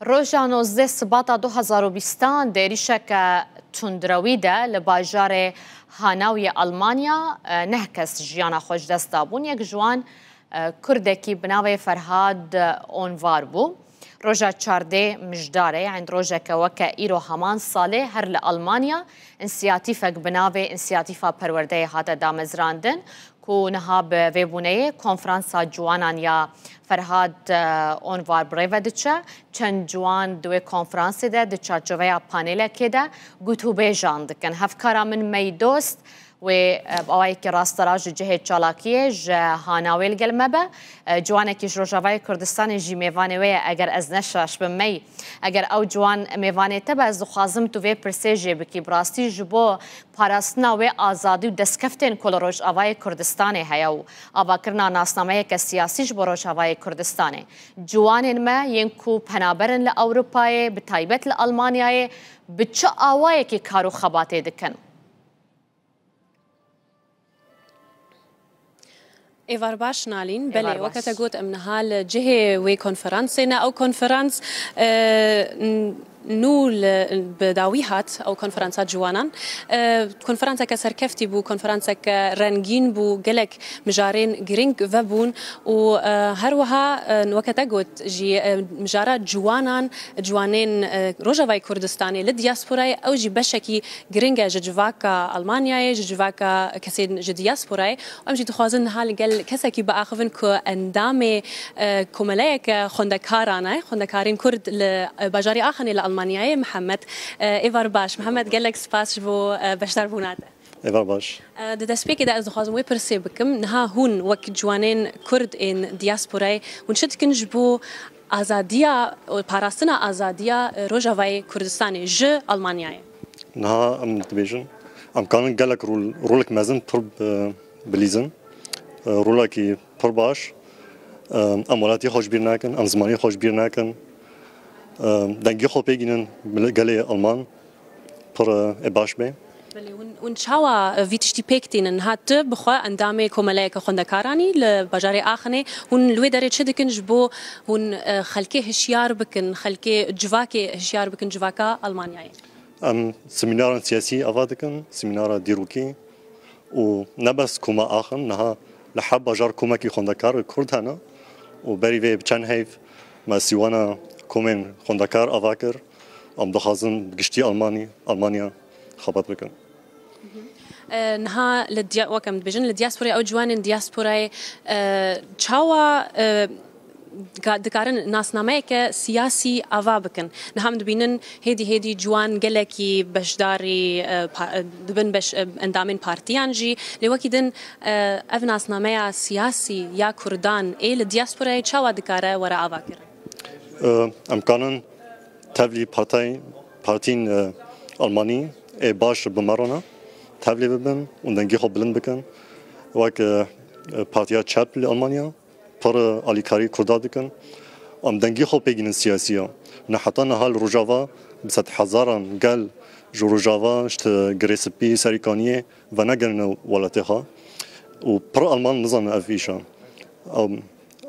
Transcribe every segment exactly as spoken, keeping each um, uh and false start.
Roja nozdeh Sibata du hezar û bîstan di êrîşeke tundrewî de li bajarê Hanau yê Almanya, e, neh kes jiyana xwe ji dest dabûn. Yek ji wan, e, Kurdekî bi navê Ferhad, e, Onvar bû. Roja çardeh Mijdarê, ên rojeke weke îro heman salê, her li Almanya însiyatîfek bi navê Însiyatîfa Perwerdeyê hate damezrandin, ku niha bi vê bûneyê konferansa ciwanan ya Ferhad, e, Onvar bi rê ve diçe. Çend ciwan di wê konferansê de di çarçoveya panelekê de gotûbêjan dikin. Hevkara min Mey Dost, wê, e, bi awayekî rasterast ji cihê çalakiyê ji Hanawê li gel me be. E, ciwanekî ji Rojavayê Kurdistanê jî mêvanê wê ye, eger ez ne şaş bim, Mey. Eger ew ciwan mêvanê te be, ez dixwazim tu vê pirsê jê bikî. Bi rastî ji bo parastina wê azadî û destkeftên ku li Rojavayê Kurdistanê heye û avakirina nasnameyeke siyasî ji bo Rojavayê Kurdistanê, ciwanên me yên ku penaber in li Ewropayê, bi taybet li Almanyayê, bi çi awayekî kar û xebatê dikin? Êvar baş Nalîn. Belê, weke te got, em niha li cihê wê konferansê ne. Ew konferans, e, n-, nû li, bi dawî hat, ew konferansa ciwanan. E, konferanseke serkeftî bû, konferanseke rengîn bû, gelek mijarên girîng vebûn û, e, her wiha, e, weke te got jî, e, mijara ciwanan, ciwanên, e, Rojavayê Kurdistanê li diasporayê, ew jî beşekî girîng e ji civaka Almanyayê, ji civaka kesên ji diasporayê. Em jî dixwazin niha li gel kesekî biaxivin ku endamê, e, komeleyeke xwendekaran e, xwendekarên Kurd li, e, bajarê Axenê li Almanyayê, Mihemed. E, êvar baş. Mihemed, gelek spas ji bo, e, beşdarbûna te. Êvar baş. E, di destpêkê de ez dixwazim wê pirsê bikim. Niha hûn wek ciwanên Kurd ên diasporayê, hûn çi dikin ji bo azadiya, parastina azadiya, e, Rojavayê Kurdistanê ji Almanyayê? Niha em dibêjin, em karin gelek rol, rolek mezin pir bi-, bilîzin. E, rolekî pir baş. E, em welatiyê xwe ji bîr nakin, em zimanê xwe ji bîr nakin. E, dengê xwe pê gînin gelê Alman pir, e, baş be. Belê, hûn, hûn çawa, e, vî tiştî pêk tînin? Niha tu bi xwe endamê komeleyeke xwendekaranî li bajarê Axinê. Hûn li wê derê çi dikin ji bo hûn, e, xelkê hişyar bikin, xelkê civakê hişyar bikin, civaka Almanyayê? Em semînaran siyasî ava dikin, semînara dîrokî û ne bes koma Axin, niha li her bajar komekî xwendekar û Kurd hene û berî vê bi çend heyv me sîwana komên xwendekar ava kir. Em dixwazin bi giştî Almanî-, Almanya xebat bikin. E, niha li dia-, wek em dibêjin, li diasporayê ew ciwanên diasporayê, e, çawa, e, ka-, dikarin nasnameyeke siyasî ava bikin? Niha em dibînin hêdî hêdî ciwan gelekî beşdarî, e, pa-, e, dibin beş-, e, endamên partiyan jî. Lê wekî din, e, ev nasnameya siyasî ya Kurdan ê li diasporayê çawa dikare were avakirin? E, em kanin tevlî partay-, partîn, e, Almanî ê baş bi me re ne, tevlî bibin û dengê xwe bilind bikin. Wek, e, e, Partiya Çep li Almanya pir, e, alîkarî Kurda dikin. Em dengê xwe pê gînin siyasiya. Ne heta niha li Rojava bi sedhezaran gel ji Rojava, ji Girê Spî, Serîkaniyê venegerîne welatê xwe. Û pir Alman nizanin ev îşa. Em,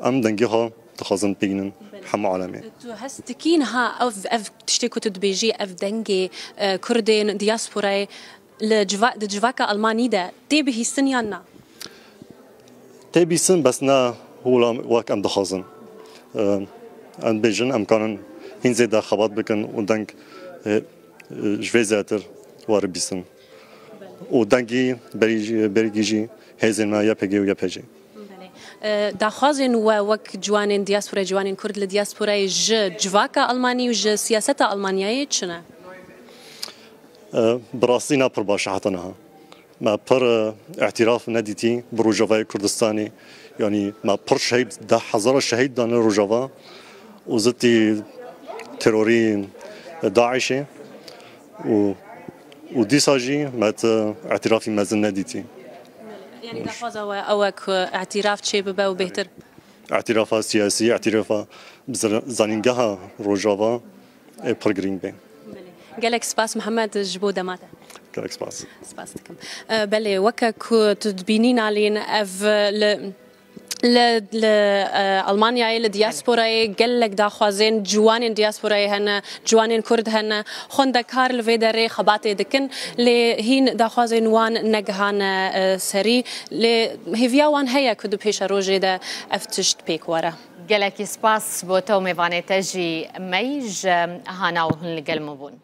em dengê xwe dixwazin bigînin hemû alemê. Tu hest dikî niha ev, ev tiştê ku tu dibêjî, ev dengê, e, Kurdên diasporayê li civa-, di civaka Almanî de tê bihîstin yan na? Tê bîstin, bes ne hûla wek em dixwazin. Em, em dibêjin, em kanin hîn zêde xebat bikin û deng, e, e, ji vê zêdetir were bîstin. Û dengî berî-, berîkî jî hêzên me Y P G û Y P G. Belê. E, daxwazên we wek ciwanên diasporayê, ciwanên Kurd li diasporayê ji civaka Almanî û ji siyaseta Almanyayê çi ne? E, bi rastî ne pir baş e heta niha. Me pir, e, îtîraf nedîtî bi Rojavayê Kurdistanê. Yanî me pir şehîd, deh hezara şehîd dane Rojava û zitî terorî DAIŞê û, û dîsa jî me ti îtîrafî mezin nedîtî. Yanî daxwaza we ew e ku îtîraf çêbibe û bêhtir? Îtîrafa siyasî, îtîrafa bi zir-, zanîngeha Rojava ê pir girîng be. Gelek spas Mihemed ji bo dema te. Gelek spas. Spas dikim. E, belê, weke ku tu dibînî Nalîn, ev li, Li, li, e, Almanyayê, li diasporayê gelek daxwazên ciwanên diasporayê hene, ciwanên Kurd hene, xwendekar li vê derê xebatê dikin, lê hîn daxwazên wan negihane, e, serî, lê hêviya wan heye ku di pêşerojê de ev tişt pêk were. Gelekî spas bo te û mêvanê te jî Mey ji Hana û hûn li gel min bûn.